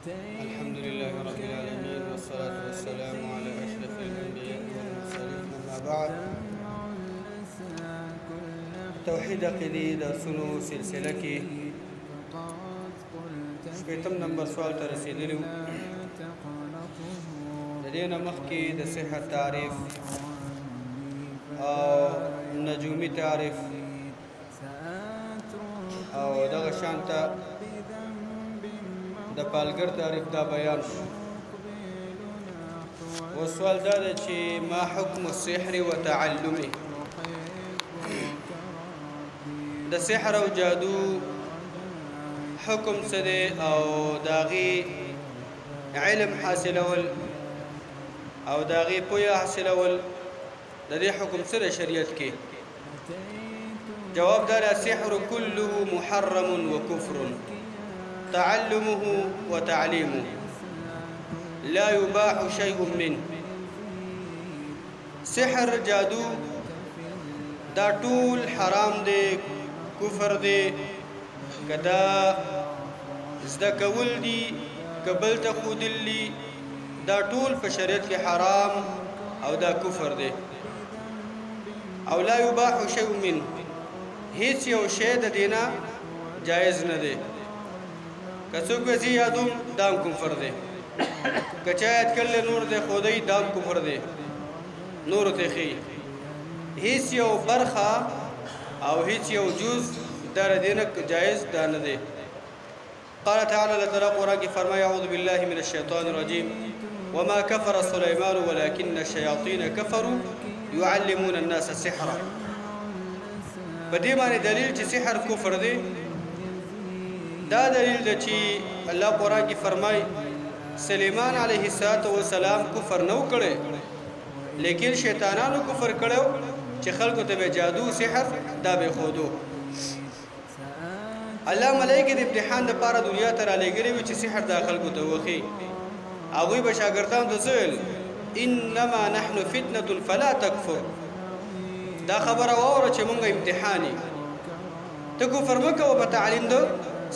الحمد لله رب العالمين، والصلاة والسلام على أشرف الأنبياء والمرسلين، أما بعد. توحید عقیدې درسونو سلسله کې شپږم نمبر سوال ته رسېدلی وو. د دې نه مخکې د سحر تعریف او نجومي تعریف او دغه شان ته د پالګر تعریف دا بیان شو. او سوال دا دی چې ما حکم السحر وتعلمه، د سحر او جادو حکم څه دی او د هغې علم حاصلول او د هغې پوهه حاصلول د دې حکم څه دی شریعت کې؟ جواب دا دی: السحر كله محرم وكفر، تعلمه وتعليمه، لا يباح شيء منه. سحر جادو دا ټول حرام دی، کفر دی. که دا زده کول دي، که بل ته ښودل دي، دا ټول په شریعت کې حرام او دا کفر دی. او لا يباح شيء منه، هیڅ یو شی د دې نه جایز نه دی. که څوک وایي زه یادوم، دا هم کفر دی. که چا یاد کړل نور دی ښودی، دا هم کفر دی، نورو ته ښیي. هیڅ یو برخه او هیڅ یو جز دا د دې نه جایز دا نه دی. قال تعالی، الله تعالی قرآن کې فرمایي: اعوذ بالله من الشیطان الرجیم، وما كفر سليمان ولكن الشياطين كفروا يعلمون الناس السحر. په دې باندې دلیل چې سحر کفر دی، دا دلیل دی چې الله قرآن کې فرمایي سلیمان علیه السلام کفر نه وکړی، لیکن شیطانانو کفر کړو چې خلکو ته به جادو سحر دا به ښودو. الله ملایکې د امتحان دپاره دنیا ته رالیږلي وي چې سحر دا خلکو ته وښي. هغوی به شاګردانو ته څه ویل؟ انما نحن فتنة فلا تکفر. دا خبره واوره چې مونږ امتحان یې، ته کفر مه کوه په تعلیم د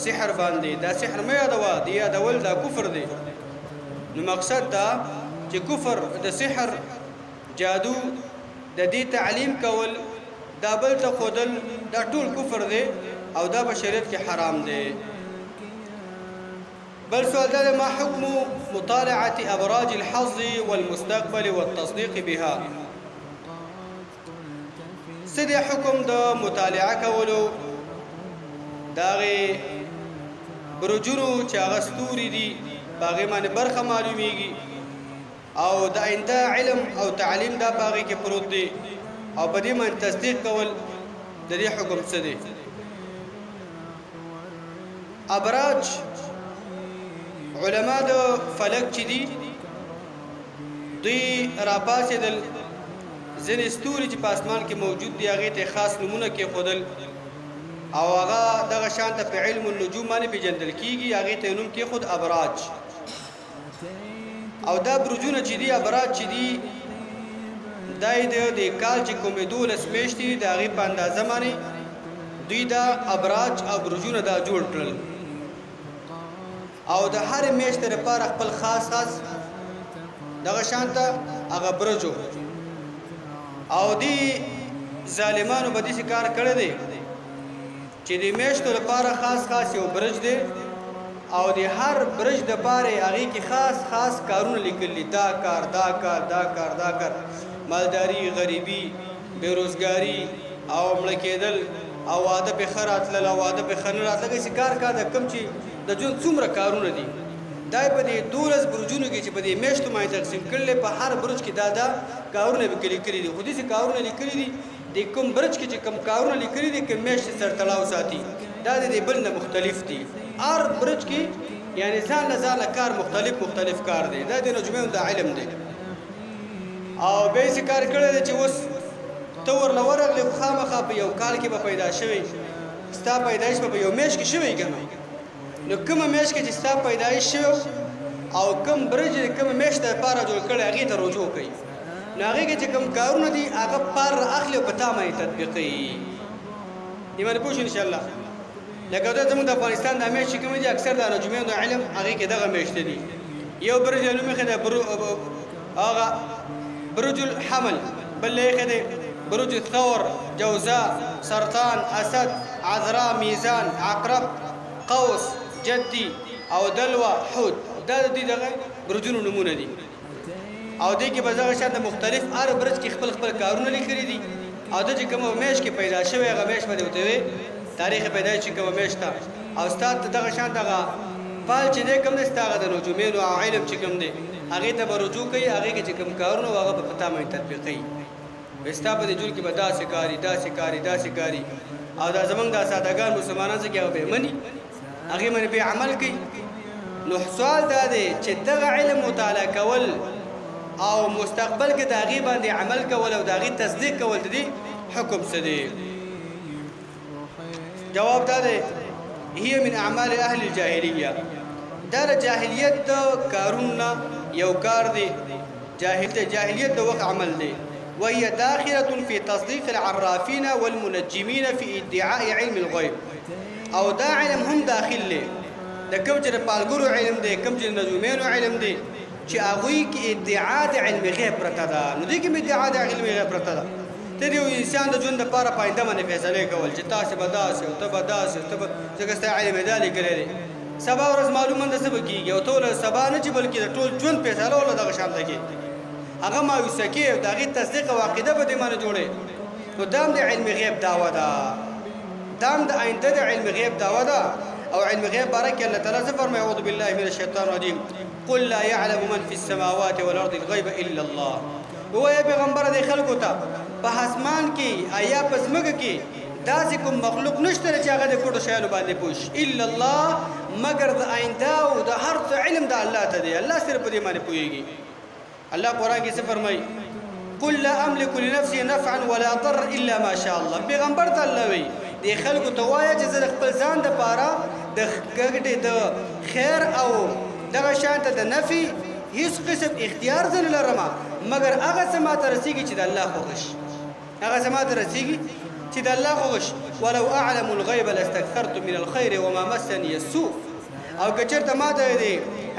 سحر باندې، دا سحر مه یادوه، د یادول دا کفر دی. نو مقصد دا چې کفر د سحر جادو د دې تعلیم کول، دا بل ته ښودل، دا ټول کفر دی او دا په شریعت کې حرام دی. بل سوال دا دی: ما حکم مطالعة أبراج الحظ والمستقبل والتصديق بها؟ څه دی حکم د مطالعه کولو د هغې برجونو چې هغه ستوري دي، په هغې باندې برخه معلومیږي او د آینده علم او تعلیم دا په هغې کې پروت دی، او په دې باندې تصدیق کول د دې حکم څه دی؟ ابراج علما د فلک چې دي دوی راپاڅېدل، ځینې ستوري چې په اسمان کې موجود دي هغې ته خاص نومونه کېښودل او هغه دغه شان ته په علم النجوم باندې پېژندل کېږي، هغې ته یې نوم کېښود ابراج. او دا برجونه چې دي، ابراج چې دي، دا یې د کال چې کومې 12 میاشتې دي د هغې په اندازه باندې دوی دا ابراج او برجونه دا جوړ کړل، او د هرې میاشتې لپاره خپل خاص خاص دغه شان ته هغه برجو. او دی ظالمانو به داسې کار کړی دی چې د میاشتو لپاره خاص خاص یو برج دی، او د هر برج دپاره هغې کې خاص خاص کارونه لیکلي، دا کار، دا کار، دا کار، دا کار، مالداري، غریبي، بېروزګاري او مړه کېدل او واده پې ښه راتلل او واده پې ښه نه راتلل، داسې کار کار د کوم چې د ژوند څومره کارونه دي دا په دې 12 برجونو کې چې په دې میاشتو باندې تقسیم کړل، په هر برج کې دا دا کارونه پکې لیکلي دي. خو داسې کارونه لیکلي دي د کوم برج کې چې کوم کارونه لیکلي دي کوم میاشتې سره تړاو ساتي، دا د دې بل نه مختلف دي. هر برج کې یعنی ځان له ځانه کار مختلف مختلف کار دی، دا د نجومیانو د علم دی. او بیا یې کار کړی دی چې اوس ته ورله ورغلې، خو خامخا په یو کال کې به پیدا شوی، ستا پیدایش به په یو میاشت کې شوی که نه، نو کومه میاشت کې چې ستا پیدایش شوی او کوم برج د کومې میاشتې لپاره جوړ کړی هغې ته رجوع کوي، نو هغې کې چې کوم کارونه دي هغه پار را اخلي او په تا باندې تطبیقوي. دې باندې پوه شو انشاءالله. لکه دا زموږ د افغانستان د میاشتې کوم دي، اکثر د نجومیانو علم هغې کې دغه میاشتې دي. یو برج نوم یې دی هغه برج الحمل، بل یې دی برج الثور، جوزاء، سرطان، اسد، عذراء، میزان، عقرب، قوس، جدي او دلوه، حوت. دا د دې دغه برجونو نومونه دي. او دې کې به دغه شان د مختلف هر برج کې خپل خپل کارونه لیکلي دي. او د چې کومه میاشت کې پیدا شوی هغه میاشت به دې ورته وي تاریخ پیدایش چې کومه میاشت ده. او ستا دغه شان دغه پال چې دی کوم دی ستا هغه د نجومینو او علم چې کوم دی هغې ته به رجوع کوي، هغې کې چې کوم کارونه وو هغه به په تا باندې تطبیقوي. وایي ستا په دې ژوند کې به داسې کاري، داسې کاري، داسې کاري. او دا زمونږ دا سادهګان مسلمانان څه کوي هغه به یې مني، هغې باندې به عمل کوي. نو سوال دا دی چې دغه علم مطالعه کول او مستقبل کې د هغې باندې عمل کول او د هغې تصدیق کول د دې حکم څه دی؟ جواب دا دی هي من اعمال اهل الجاهلیه. دا د جاهلیت د کارونه یو کار دی، جاهلیت د وخت عمل دی. وهي داخلة في تصديق العرافين والمنجمين في ادعاء علم الغيب. او دا علم هم داخل دی د کوم چې د پالګرو علم دی، کوم چې د نجومینو علم دی، چې هغوی کې ادعا د علم غیب پرته ده. نو دې کې هم ادعا د علم غیب پرته ده. ته د یو انسان د ژوند دپاره په آینده باندې فیصلې کول چې تاسې به داسې او ته به داسې او ته به، ځکه ستا علم یې دا لیکلی دی، سبا ورځ معلومه نه ده څه به کېږي، او ته له سبا نه چې بلکې د ټول ژوند فیصله وله دغه شان ته کې هغه مایوسه کې او د هغې تصدیق او عقیده به دې باندې جوړې. نو دا هم د علم غیب دعوه ده، دا هم د آینده د علم غیب دعوه ده. او علم غیب باره کې الله تعالی څه فرمایي؟ اعوذ بالله من الشیطان الرجیم، قل لا يعلم من في السماوات والارض الغيب الا الله. ووایه پیغمبر دې خلکو ته په اسمان کې ایا په ځمکه کې داسې کوم مخلوق نشته چې هغه د پټو شیانو باندې پوه شي الا الله، مګر د آینده او د هر څه علم د الله ته دی، الله صرف په دې باندې پوهېږي. الله قرآن کې څه فرمایي؟ قل لا املك لنفسي نفعا ولا ضرا الا ما شاء الله. پیغمبر ته الله وایي دې خلکو ته وایه چې زه د خپل ځان دپاره د ګټې د خیر او دغه شان ته د نفي هیڅ قسم اختیار زه نه لرم، مګر هغه څه ماته رسېږي چې د الله خوښ شي، هغه څه ماته رسېږي چې د الله خوښ شي. ولو اعلم الغیب لاستکثرت من الخیر وما مسني السوء. او که چېرته ما ته د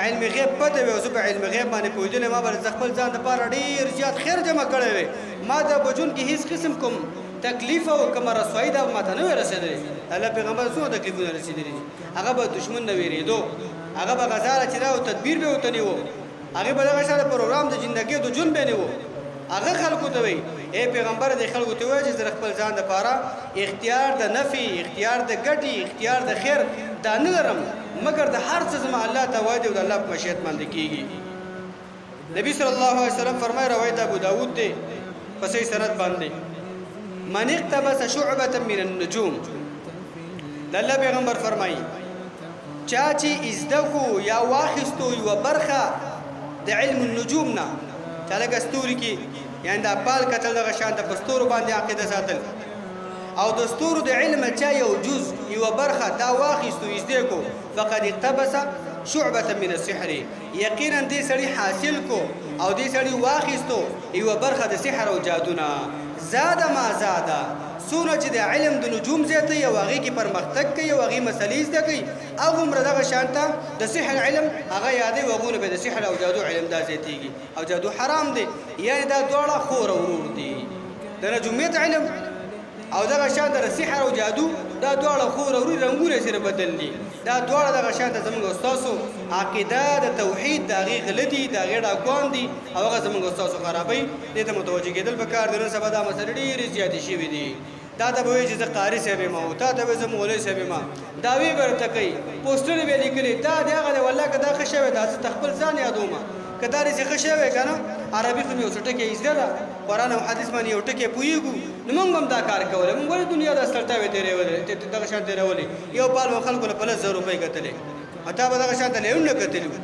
علم غیب پته وي او زه په علم غیب باندې پوهېدلی، ما به د خپل ځان دپاره ډېر زیات خیر جمع کړی وي، ما ته په ژوند کې هیڅ قسم کوم تکلیف او کومه رسوایي دا به ماته نه وي رسېدلې. الله پیغمبر څومره تکلیفونه رسېدلي دي، هغه به دښمن نه وېرېدو، هغه به غزاله چې دا تدبیر به ورته نیو، هغې به دغه شان پروګرام د زندګۍ د ژوند به نیو. هغه خلکو ته وایي ای پیغمبر دې خلکو ته ووایه چې زه د خپل ځان دپاره اختیار د نفي، اختیار د ګټې، اختیار د خیر دا نه لرم، مګر د هر څه زما الله ته وایي او د الله په مشیت باندې کېږي. نبی صلی الله علیه وسلم فرمایي، روایت ابو داود دی په صحیح سند باندې، من اقتبس شعبة من النجوم. د الله پیغمبر فرمایي چا چې زده کو یا واخیستو یوه برخه د علم النجوم نه، چې لکه ستوري کې یعنې دا پال کتل دغه شان ته په ستورو باندې عقیده ساتل، او د ستورو د علم چا یو جز یوه برخه دا واخیستو زده کو، فقد اقتبس شعبة من السحر، یقینا دې سړي حاصل کو او دې سړي واخیستو یوه برخه د سحر او جادو نه. زاده ما زاده، څونه چې د علم د نجوم زیاتوي او هغې کې پرمختګ کوي او هغې مسلې زده کوي، هغومره دغه شان ته د سحر علم هغه یادوي او هغومره به د سحر او جادو علم دا زیاتېږي. او جادو حرام دی، یعنې دا دواړه خور او ورور دي، د نجومیت علم او دغه شان د سحر او جادو دا دواړه خور او ورور، رنګونه یې سره بدل دي. دا دواړه دغه شان ته زموږ او ستاسو عقیده د توحید د هغې غله دي، د هغې ډاکوان دي، او هغه زموږ او ستاسو خرابوي. دې ته متوجه کېدل پکار دي. نن سبا دا مسلې ډېرې زیاتې شوې دي. تا ته به وایي چې زه قاري صاحب یم او تا ته به زه مولوي صاحب یم، دعوې به درته کوي، پوسټرې به یې لیکلي، دا دی هغه دی، والله که دا ښه شوی دا زه ته خپل ځان یادوم، که دا داسې ښه شوی که نه، عربي خو مې یو څه ټکی زده ده، قرآن او حدیث باندې یو ټکی پوهېږو، نو موږ به هم دا کار کولی. موږ ولې دنیا دا ستړتاوې تېرولې، دغه شان تېرولې؟ یو پال به خلکو له په 10,000 روپۍ کتلې او تا به دغه شان ته لیونونه کتلي وو.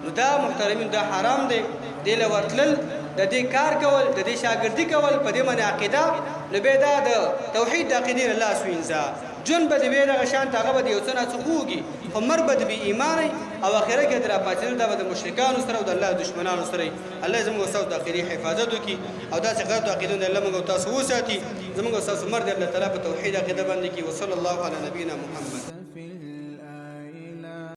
نو دا محترمین دا حرام دی، دې له ورتلل، د دې کار کول، د دې شاګردي کول، په دې باندې عقیده، نو بیا دا د توحید د عقیدې نه لاس وینځه. ژوند به دې وي دغه شان ته، هغه به دې یو څه نا څه خوږي، خو مر به دې بې ایمانه او اخره کې دې راپاڅېدل دا به د مشرکانو سره او د الله دښمنانو سره وي. الله زموږ او ستاسو د عقیدې حفاظت وکړي او داسې غلطو عقیدو نه الله موږ او تاسو وساتي. زموږ او ستاسو مر دې الله تعالی په توحید عقیده باندې کړي. وصلی الله علی نبینا محمد.